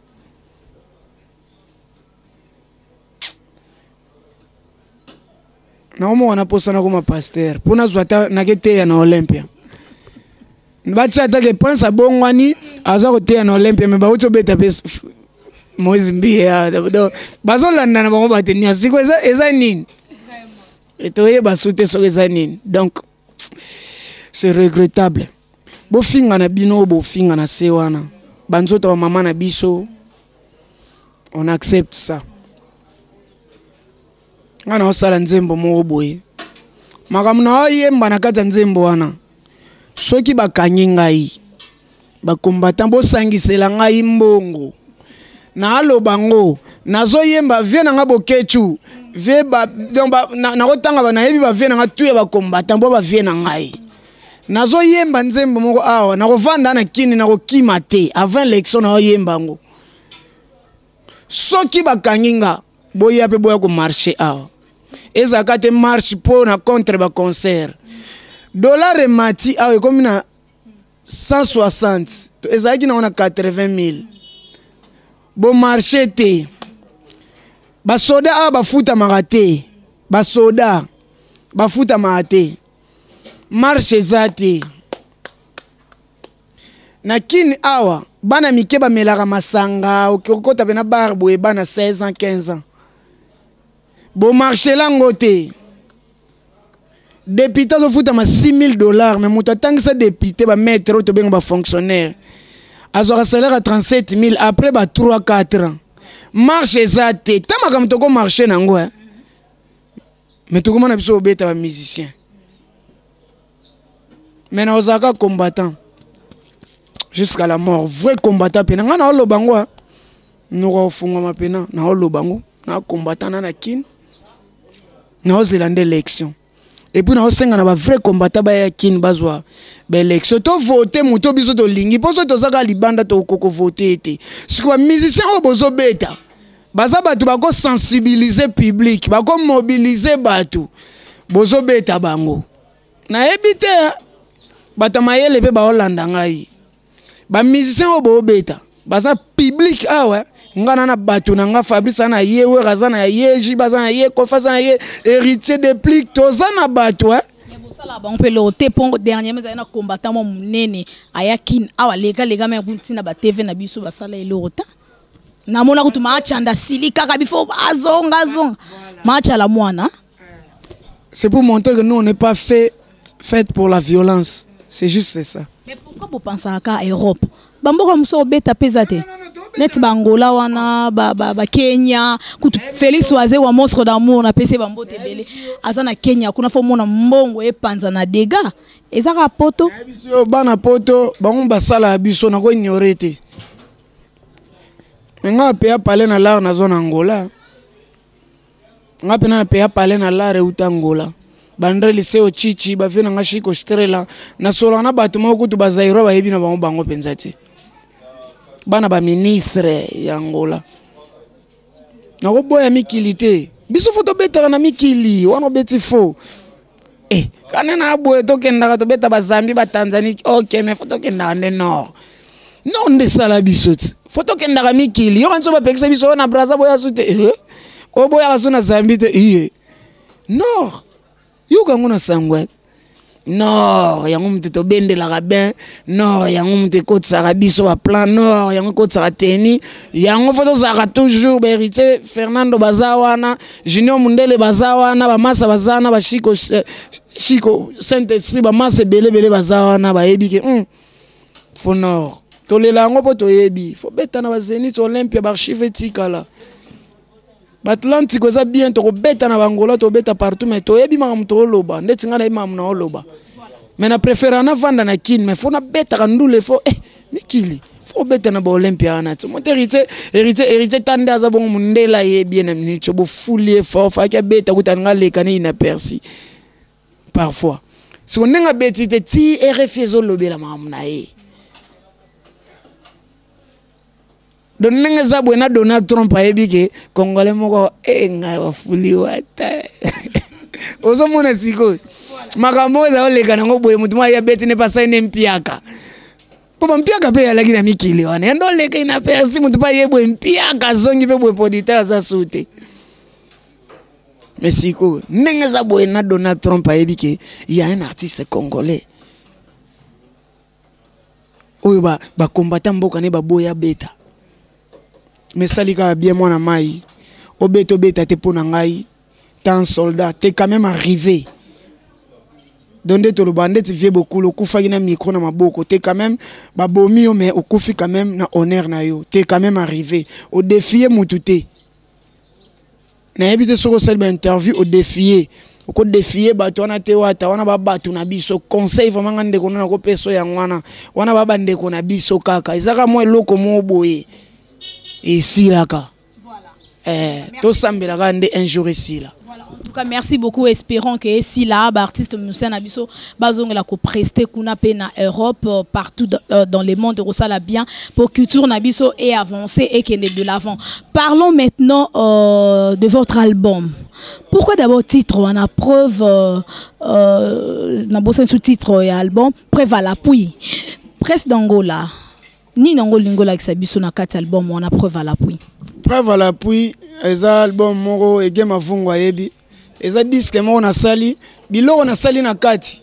nakomona na mposa nakoma paster mpo nazwa ata naketeya na olympia batia ata ke prince abongwani aza koteya na olympia me bauti obeta mpe moise mbiye bazolanda na bango bato nyonso siko eza nini toyeba su te soki eza nini donc c'est regrettable bofinga na bino oyo bofinga na se wana banzoto ya bamama na biso on accepte ça nga naosala nzembo moko boye makambo naoyemba na kati ya nzembo wana soki bakangi ngai bacombattant bosangisela ngai mbongo naaloba ngo nazoyemba vie na nga bokechu vie ba, donc ba, nakotanga na nayebi bavie na nga tu ya bacombattant mpo bavie na ngai nazoyemba nzembo moko awa nakovanda na kini nakokima te avant élection naoyemba yango soki bakangi nga boya mpe boya komarche awa ezalaka te marche mpo na contre baconcert dollar emati awa ekomi na 160 ezalaki nango na 80 000 bomarche te basoda awa bafutamaka te basoda bafutamaka te marche eza te na kin awa bana mike bamelaka masanga okokota pena bar boye bana 16 ans 15 ans bomarchela yango te depute azofutama 6000 dollars mais moto atangisa depute bamaître oyo tobenga bafonctionnaire azwaka salaire ya 37000 après ba 3 4 ans marche eza te ta makambo tokomarche na yango eh. mais tokomona biso obeta bamusicien mais naozalaka combattant jusqu'à la mort vrai combattant mpena ngai naoloba yango eh. noko ofungwama mpena naoloba yango na combattant na na kine naozela nde élection epuis naosenga na bavrai combattant baya kine bazwa baélection tovote moto biso tolingi mpo soki toza kaka libanda tokokovote ye te sikoyo bamusicien oyo bozobeta baza bato bakosensibilize public bakomobilize bato bozobeta bango nayebi te bato ya mayele mpe baolanda ngai bamusicien oyo boobeta baza public awa nga na na bato na nga fabrice aza na ye wera aza na ye jibe aza na ye kofi aza na ye héritier deplique toza na bato eh? kosala bango mpe eloko te mpo dernièrement ezali na combattant mwa monene aya kin awa leka leka me ntina ba tv na biso basala eloko ta namona kutu maachanda asili kaka bifo azonga azonga maachala mwana c'est pour montrer que nous on n'est pas fait fait pour la violence c'est juste ça mais pourquoi bopensaka europe bamboka mosusu obeta mpe eza te neti baangola wana bakenya ba, ba kutu félix waze wa monstre d'amour napesi ye bambote ebele aza na kenya kuna fo omona mbongo epanza na dega eza kaka poto biso bana poto bango basalaka biso nakoignore te me ngai apeya pale na lar naza na angola nga mpena na peya pale na lar euta angola bandre liseo chichi bavie na nga shiko strela nasolaka na bato moko kutu bazairoi bayebi na bango bango mpenza te bana baministre ya angola nakoboya mikili te biso fo tobetaka na mikili wana obeti fo eh, kana na boye tokendaka tobeta bazambi batanzanie ok mais fo tokendaka nde nord nord nde esala biso ti fo tokendaka mikili yoka nso bapekisa biso oyo na braza boya su te eh, oboyaka so na zambi te iye nord yoka yango na sango eh. Nord yango moto tobendelaka bien nord yango moto ekotisaka biso baplan nord yango ekotisaka teni yango fo tozalaka toujours baheritier fernando baza wana junior mundele baza wana bamasa baza wana bashiko eh, shiko saint esprit bamasa ebele ebele baza wana bayebi ke fo nord tolela yango mpo toyebi fo beta na bazenith olympia baarchive etikala baatlantique eza bien tokobeta na bangola tobeta partout mais toyebi makambo tooloba ndeti ngai nayebi makambo naoloba mais na préféra navanda na kin mais fo nabetaka ndule fo eh, mikili fo obeta na baolympia wana ti moto héritier héritier héritier ta nde aza bongo mondele ayebi ye na minute bofuli ye fort faki abeta kuta nga aleka ne inaperci parfois siko ndenge abeti te ti rfi ezolobela makambo na ye. Donc ndenge eza boye na Donald Trump ayebi ke congolais moko e ngai bafuli wata. Ozomona sikoyo makambo oyo eza oleka nango boye, moto moko aye abeti ne pasai ne mpiaka, mpo bampiaka mpe eyalaki na mikili wana yando oleka inaperci, moto mpe aye boye mpiaka azongi mpe boye, producteur aza su te. Mais sikoyo ndenge eza boye na Donald Trump ayebi ke ya un artiste congolais oyo bakombata mboka ne baboya beta. Mais sali kaka bien, mwana mai, obeta obeta te mpo na ngai tant soldat te, quand même arrivé. Donc nde toloba ndeti vie bokulu okufaki na micro na maboko te, quand même babomi yo, mais okufi quand même na honneur na yo te, quand même arrivé odéfier mutu te. Nayebi te soki osali bainterview, odéfier, okodéfier bato wana te. Wata wana babato na biso, conseil vraiment nga ndeko na nakopesa yango wana, wana ba bandeko na biso kaka, ezaka mwa eloko moko boye esilaka. Tosambelaka nde un jour esila. En tout cas, merci beaucoup. Espérons que si là, artiste musicien na biso bazongela ko prester kuna pe na Europe, partout dans le monde, la bien pour culture na biso et avancer et qu'elle est de l'avant. Parlons maintenant de votre album. Pourquoi d'abord titre on a preuve na bossa sous-titre et album preuve à l'appui. Presse d'Angola. Ni nango lingola ki biso na kati album on a preuve à l'appui. Preuve à l'appui eza album moko ege mavungu ayebi, eza disque moko nasali, biloko nasali na kati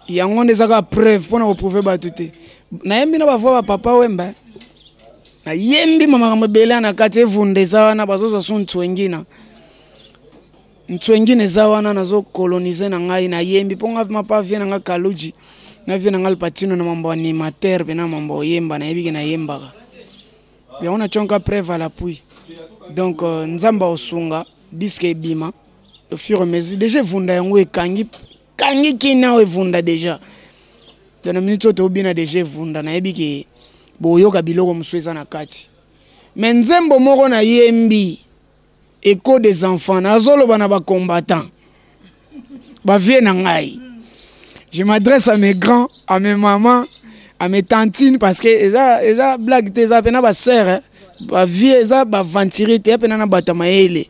yango nde eza kaka preuve mpona koprouver bato te. Nayembi na bavoix bapapa Wemba, nayembi ma makambo ebele na kati. Evunda eza wana, bazozwa su ntswengina, ntswengina eza wana, nazokolonize na ngai, nayembi mpo nga mapa vie na nga Kaluji na vie na nga Alpatino na mambo animateur mpe na mambo oyemba, nayebi ke nayembaka yango, nationka preuve à l'appui. Donc Nzambe aosunga, disque ebima au fur et à mesure. Déjà evunda yango ekangi kangi kina oyo evunda déjà. Donc na minute oyo tobina déjà evunda, nayebi ke boyoka biloko mosusu eza na kati. Mais nzembo moko nayembi, Écho des enfants, nazoloba na bacombattant bavie na ngai. Je m'adresse à mes grands, à mes mamans, à mes tantines, parce que eza blague te, eza mpena basere bavie, eza baaventurier te, ya mpena na bato ya mayele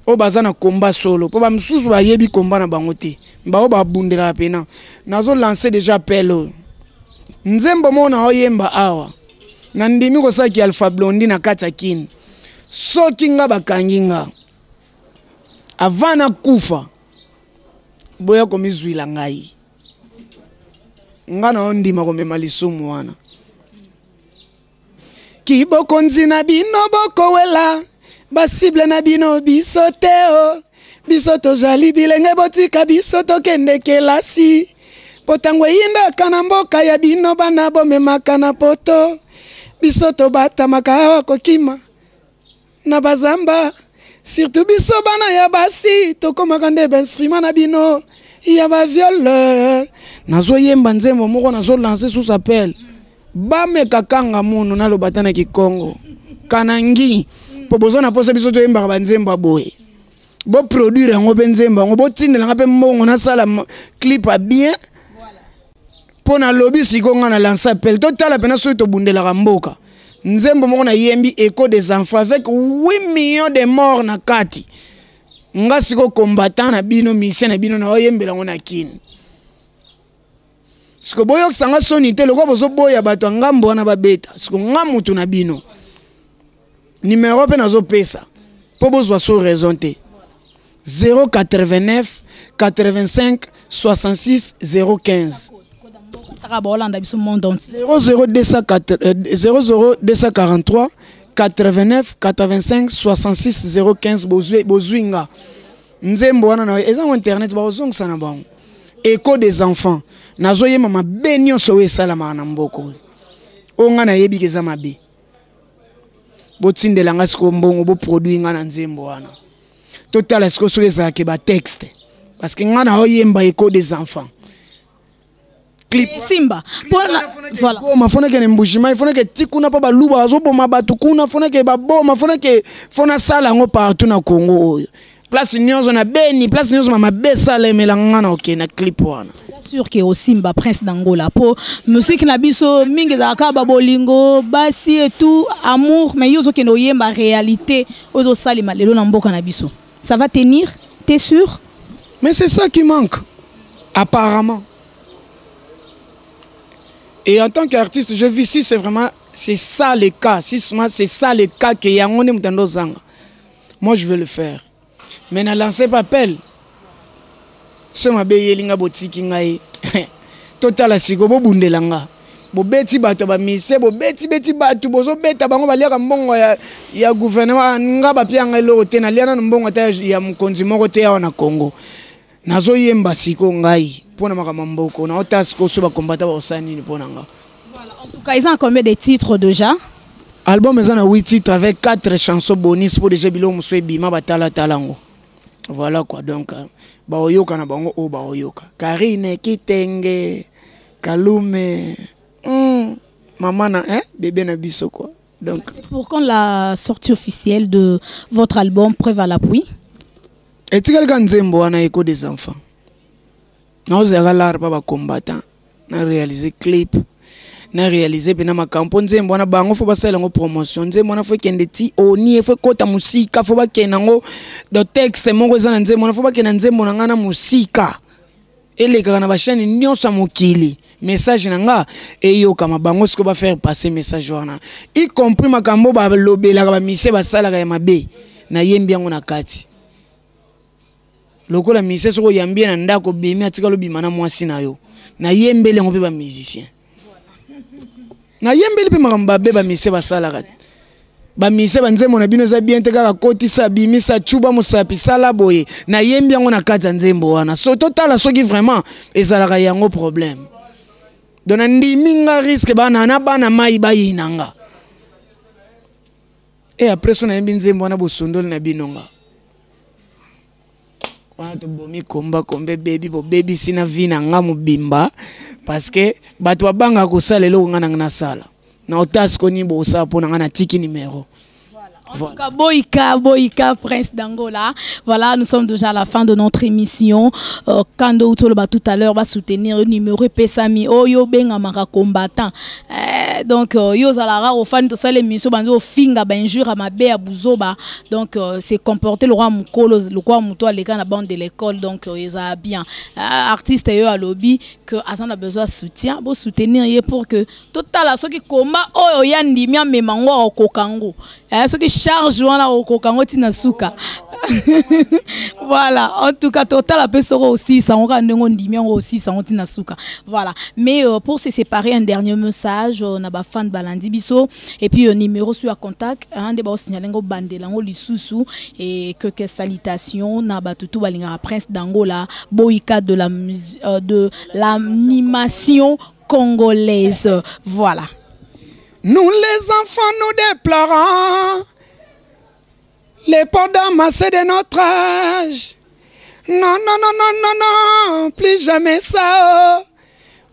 oyo baza na komba solo, mpo bamisusu bayebi komba na bango te, bao babundelaka mpena. Nazolance déjà appel oyo, nzembo moko na oyemba awa, nandimi kosalaki Alpha Blondi na kati ya Kini. Soki nga bakangi nga avant nakufa, boya komizwila ngai, nga na ondima komema lisumu wana. Kibokonzi na bino bokowela basible na bino, biso te o biso tozali bilenge, botika biso tokende kelasi, mpo ntango eyindaka na mboka ya bino, bana bomemaka na poto, biso tobatamaka awa kokima na bazamba, surtout biso bana ya basi tokomaka nde bainstrument na bino ya baviole. Nazoyemba nzembo moko, nazolance sous appel, bameka kanga munu, naloba ta na kikongo kanangi, mpo boza na mposa biso toyembaka banzembo ya boye, boproduire yango mpe nzembo yango, botindelanga mpe mbongo nasala clip ya bien. Mpo nalobi sikoyo nga na lance appel, totala mpena soki tobundelaka mboka. Nzembo moko nayembi, Écho des enfants, avec 8 millions de morts na kati. Nga sikoyo combattant na bino, musicien na bino, naoyembela yango na Kini. Siko boyokisa nga soni te, lokola bozoboya bato ya ngambo wana babeta. Siko nga mutu na bino, numero mpe nazopesa mpo bozwa so raison te: 089 85 66 015. Kaka baolanda biso monde entier. 00243 89 85 66 015. Bozwi, bozwi nga nzembo wana na eza ngo internet, bakozongisa na bango. Écho des enfants, nazoyemba mabe nyonso oyo esalamaka na mboka oyo, oyo nga nayebi ke eza mabe. Botindela nga sikoyo mbongo, boproduire nga na nzembo wana, totala sikoyo soki ezalaka batexte, parce que nga na oyemba Écho des enfants. Clip simba mpona voilà. Goma fonake na Mbujimai, fonake ti kuna mpo baluba bazoboma bato kuna, fonake baboma, fonake fo nasala yango partout na Congo oyo, place nyonso na Beni, place nyonso mabe esalemela nga na okende na clip wana. Sûr que osimba Prince d'Angola po musique na biso mingi ezalaka ba bolingo basi et tout amour, mais yo ozokende oyemba réalité oyo ezosalema lelo na mboka na biso. Ça va tenir? T'es sûr? Mais c'est ça qui manque apparemment. Et en tant qu'artiste, je vis si c'est vraiment, c'est ça le cas. Si c'est ça le cas que yango nde moto andozanga, moi je vais le faire. Mais na lancé pas appel. So mabe eyeli nga, botiki ngai, totala siko bobundela nga, bobeti bato ya bamise, bobeti-beti bato, bozobeta bango, baliaka mbongo ya gouvernement. Nga bapia nga eloko te, nalia nano mbongo ata ya mokonzi moko te awa na Congo. Nazoyemba siko ngai mpo na makambo ya mboko, naota siko so bakombata bakosala nini mpo na nga. En tout cas, ils ont combien de titres déjà? Album eza na 8 titres avec 4 chansons bonus mpo déjà biloko mosusu ebima, batalatala yango. Voilà quoi. Donc baoyoka na bango oyo baoyoka Karine Kitenge Kalume, mama na, hein, bébé na biso quoi. Donc c'est pour quand la sortie officielle de votre album Preuve à l'appui? Etikali ka nzembo wana, Écho des enfants. Naozalaka lar mpa bacombattant, na réaliser clip, na réaliser mpena makambo mpo nzembo wana bango fo basalela yango promotion. Nzembo wana fo ekende ti oni, fo ekɔta mosika, fo bakende yango do texte moko eza na nzembo wana, fo bakende na nzembo na ngai na mosika, elekaka na bachaîne nyonso ya mokili, message na nga eyokama. Bango sikoyo bafaire passer message wana, y compris makambo balobelaka bamise basalaka ya mabe, nayembi yango na kati. Lokola musicien, soki oyambi ye na ndako, obimi, atikala obima na mwasi na yo. Nayembeli yango mpe bamusicien, nayembeli mpe makambo babe bamusicien basalaka. Bamusicien, banzembo na bino eza bien te, kaka kotisa, bimisa, cuba mosapi, sala boye. Nayembi yango na kati ya nzembo wana. So totala soki vraiment ezalaka yango problème. Donc nandimi nga risque, bana na bana mai bayina nga. E après so nayembi nzembo wana, bosondoli na bino nga wana, tobomi komba kombe bebi, bobebisi na vie na nga mobimba, parce que bato babangaka kosala eloko nga nanga nasala na otasi koni bosala mpo na nga natiki numéro. En tout cas, Boïka, Boïka, Prince d'Angola. Voilà, nous sommes déjà à la fin de notre émission. Kando Utoloba tout à l'heure va soutenir le numéro Pesami. Oyo benga maka combattant. Donc, yo zalara au fan de ça l'émission banzo finga ba injure ma be buzoba. Donc, c'est comporter le roi mukolo, le roi muto à l'école, la bande de l'école. Donc, ils a bien. Artiste yo alobi que azana besoin de soutien, bo soutenir ye pour que total ce qui combat oyo ya ndimi amemango okokango. Soki charge wana okoka yango ntina suka. Voilà, en tout cas totala mpe soko osisa yango kaka ndenge ondimi yango, osisa yango ntina suka. Voilà, mais pour se séparer, un dernier message na bafan balandi biso et puis numéro sur ya contact, hein, nde baosignale yango, bandela yango lisusu et quelques salutations na bato tu balingaka Prince d'Angola, Boyika de la de l'animation congolaise. Voilà. Nous les enfants, nous déplorons les ports d'amassés de notre âge. Non, non, non, non, non, non, plus jamais ça. Oh.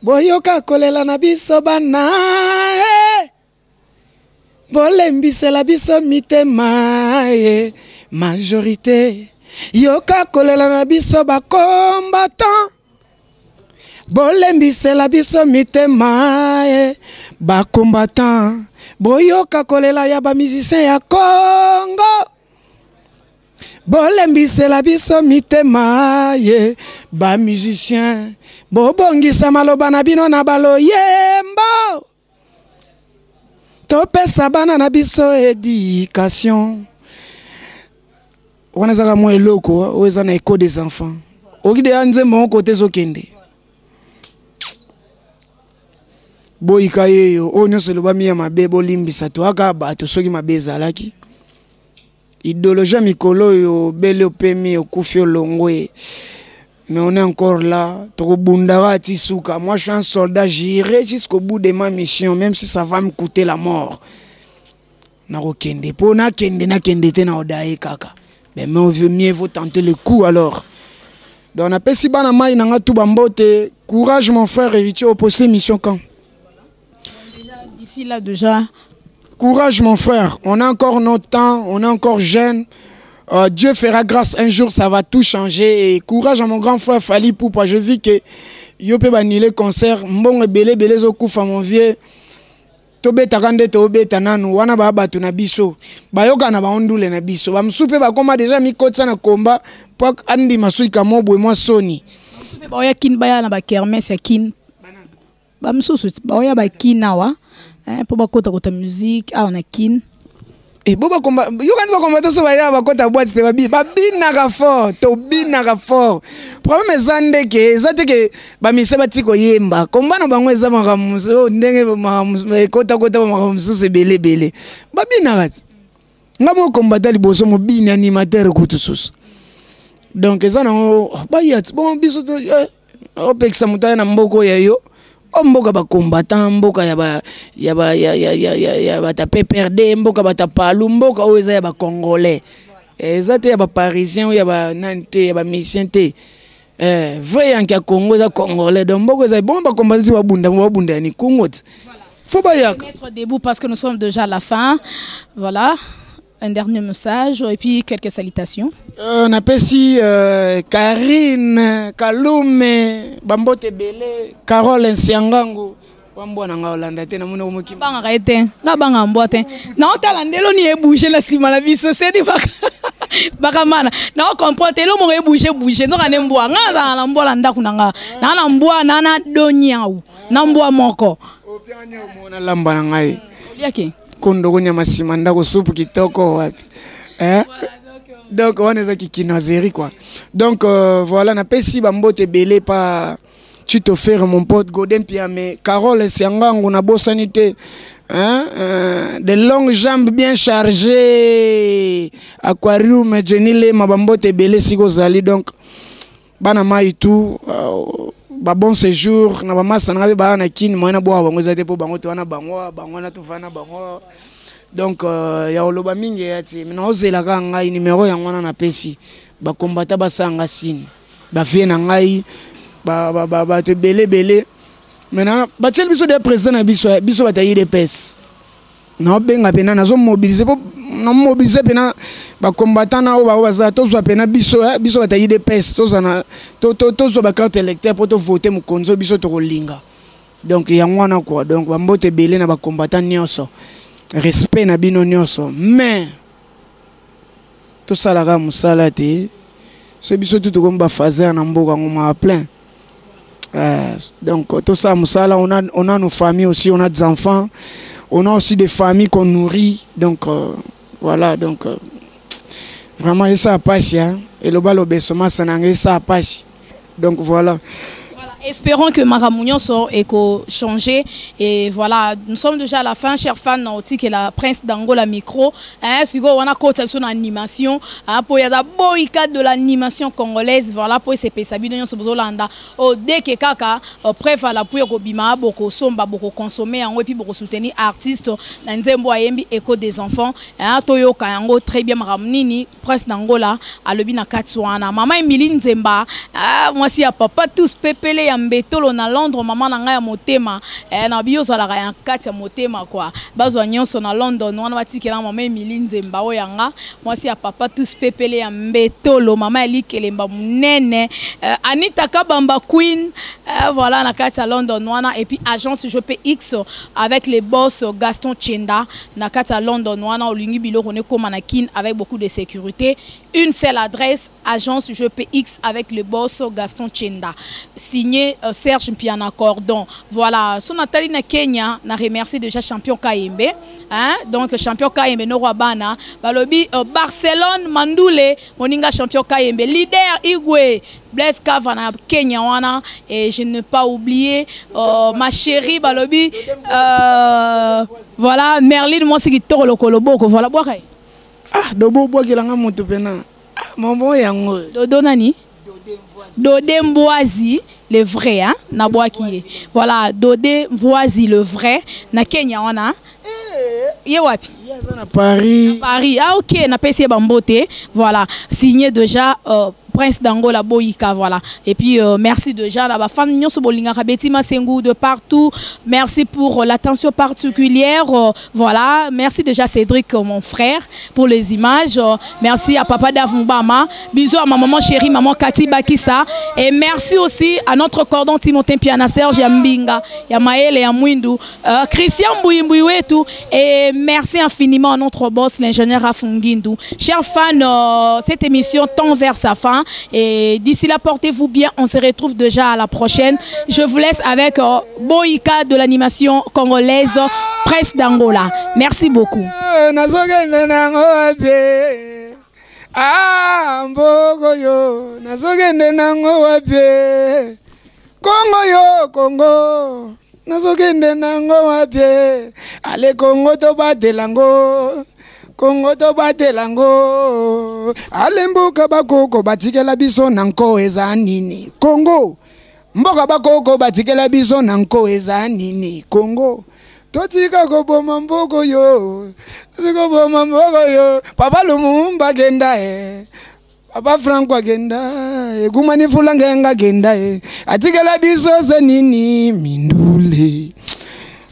Boyoka kolela na biso bana. Eh. Bolembisela biso mitema eh. Majorité. Yoka kolela na biso bacombattant. Bolembisela biso mitema e bacombattant, boyoka kolela ya bamusicien ya Congo, bolembisela biso mitema ye bamusicien, bobongisa maloba na bino na baloyembo, topesa bana na biso éducation. Wana ezaka mwa eloko oyo eza na Écho des enfants. Oki deya nzembo moko te ezokende boyika yeyo oyo nyonso elobami ya mabe, bolimbisa toyaka bato soki mabe ezalaki. Idéologie ya mikolo oyo obeli, opemi, okufi, olongwe, mais on est encore là, tokobundaka ti suka. Moi je suis un soldat, j'irai jusqu'au bout de ma mission, même si ça va me coûter la mort. Nakokende mpo nakende, nakende te na odaye kaka, mais mieux vaut tenter le coup. Alors donc napesi bana mai na nga tu bambote. Courage mon frère héritier. Oposte mission quand? D'ici là déjà. Courage mon frère, on a encore notre temps, on est encore jeune. Dieu fera grâce un jour, ça va tout changer. Et courage à mon grand frère Fally Ipupa. Je vis que yo pe banile concert mbongo ebele ebele ezokufa mon vieux. Tobetaka nde tobeta nanu wana baya bato na biso bayoka na bango ndule na biso bamosusu mpe bakoma deja mikotisa na komba mpo andima soki kamwa boye mwa soni. Bamosusu mpe baoya kin baya na bakermesse ya kin, bamosusu baoya bakin awa mpo bakotakota musique awa na kin. E bo bakomba yoka nde bakomba so baya bakota boîte te babi babinaka fort, tobinaka fort. Problème eza ndeke eza te ke bamise bati koyemba komba na bango eza makambo oyo ndenge makambo ekotakota makambo mosusu ebele ebele babinaka te. Nga moko kombata liboso mobini animateur kutu susu, donc eza nango baya ti bon biso to opekisa moto aya na mboka oyo ya yo o mboka bacombattant, mboka ya ba ya ba ya ya ya ya ya bata PPRD, mboka bata palu, mboka oyo eza ya bacongolais, eza te ya baparisien oyo ya ba nani te, ya bamisien te. Vrai yanke ya Congo eza congolais, donc mboka eza bon bacombattant ti babunda babunda ya nikungo ti faut bayaka. Mettre debout parce que nous sommes déjà à la fin. Voilà, un dernier message et puis quelques salutations. Napesi Karine Kalume bambote ebele, Carole Nsiangangu wambwa na nga olanda te namoni omoki bangaka ye te, nga banga mbwa te, naotala ndelo ni ebouge na nsima na biso sedi bakamana nao comprendre te elo moko ebouge bouge nzoka nde mbwa. Nga nazala na mbwa na ndako na nga, naa na mbwa naa na doniau na mbwa moko. Mona lamba na ngai. Oliaki kondo konyama nsima ndako supu kitoko wapi eh? Donc wana eza kikinoiserie quoi. Donc voilà, napesi bambote ebele pa Tito Ferre, mon pote Godin Piame, Carole Siangangu nabosani te hein? De longues jambes bien chargées, Aquarium Jenny Lema bambote ebele siko ozali. Donc bana mai tout ba bon séjour na bamasa na nga mpe baya na kini moyen na bwaka bango eza te mpo bango to wana bango bango wana tovanda bango. Donc ya koloba mingi eya te, mais naozelaka ngai numero yango wana napesi bakombata basala nga sini bavie na ngai bato ebele ebele. Maintenant batieli biso de président na biso biso bato ya UDPS naobenga mpena nazomobilize mpo namobilize mpena bacombattant na oyo bao baza tozwa mpena biso biso bato ya UDPS tozwa bacarte électeur mpo tovote mokonzi oyo biso tokolinga. Donc yango wana quoi. Donc bambote ebele na bacombattant nyonso, respect na bino nyonso, mais tosalaka mosala te so biso tu tokomi bafaser na mboka yango maa plein. Donc tout ça mosala, on a nos familles aussi, on a des enfants, on a aussi des familles qu'on nourrit. Donc voilà, donc vraiment esa pasi hein, eloba lobeso masa na ngai esa pasi. Donc voilà. Voilà, espérons que Maramounion sort et qu'on change. Et voilà, nous sommes déjà à la fin, chers fans, nautique et la prince d'Angola micro. Hein, si on a côté sur l'animation, hein, pour y a boycott de l'animation congolaise, voilà, pour ces pays, Sabine, nous sommes Holanda. Oh, dès que kaka, preuve à l'appui au Bima, beaucoup somba, beaucoup consommer, en et puis beaucoup soutenir artistes, dans Nzembo Ayembi, écho des enfants, hein, Toyoka, yango, très bien, Maramounini, prince d'Angola, à lobi na Katsuana. Maman Emilie Nzemba, ah, moi si ya papa tous pepele ya mbetolo na Londres, maman na ngai ya motema, na bio zalaka ya kati ya motema quoi. Bazwa nyonso na London, wana batikela maman Emilie Nzemba oyo yanga, moi si ya papa tous pepele ya mbetolo, maman Eli Kelemba munene, Anita Kabamba Queen, voilà na kati ya London wana, et puis agence GPX avec les boss Gaston Chenda na kati ya London wana, olingi biloko ne koma na Kin avec beaucoup de sécurité. Une seule adresse, agence GPX avec le boss Gaston Chenda. Signé Serge Mpiana Cordon. Voilà, son Nathalie na Kenya na remercie déjà champion Kayembe. Hein? Donc champion Kayembe no Bana, balobi Barcelone Mandoule, moninga champion Kayembe, leader Igwe, Blaise Kava na Kenya wana, et je ne pas oublier ma chérie balobi voilà Merlin moi qui toro koloboko, voilà boire. Ah dobo bwakela nga moto pena. Ah momo yango. Dodo nani? Dodé Mboazi le vrai hein, na bwaki. Voilà Dodé Mboazi le vrai na Kenya wana. Ye wapi? Ye aza na Paris. Na Paris. Ah OK, na pesi bambote. Voilà, signé déjà Prince d'Angola Boyika, voilà. Et puis merci déjà la fan nyonso bolingaka Betty Masengu de partout. Merci pour l'attention particulière. Voilà, merci déjà Cédric mon frère pour les images. Merci à papa Davumbama. Bisous à ma maman chérie, maman Cathy Bakissa. Et merci aussi à notre cordon Timothée Piana, Serge Yambinga, Yamaël et Yamwindu, Christian Mbouimbouiwetu. Et merci infiniment à notre boss, l'ingénieur Afungindu. Chers fans, cette émission tend vers sa fin. Et d'ici là, portez-vous bien. On se retrouve déjà à la prochaine. Je vous laisse avec Boyika de l'animation congolaise, Presse d'Angola. Merci beaucoup. Ah, mboko yo, nazokende nango wapi? Kongo yo, Kongo, nazokende nango wapi? Ale Kongo tobatelango, Kongo tobatelango. Ale mboka bakoko batikela biso na nko eza nini? Kongo, mboka bakoko batikela biso na nko eza nini? Kongo. Totika koboma mboko yo, totika koboma mboko yo. Papa Lumumba genda e, Papa Franco agenda e, Gumani Fulanga nga genda e. Atikela biso se nini mindule.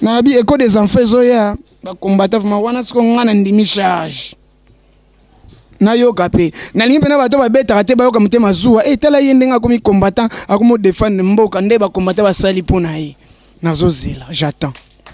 Na bi écho des enfants zoya, ba combattant ma wana siko nga na ndimi charge. Na yoka pe. Na lingi pe na bato ba betaka te ba yoka motema zuwa. Eh, tala ye ndenge akomi combattant, akomi défendre mboka nde ba combattant basali po na ye. Nazozela, j'attends.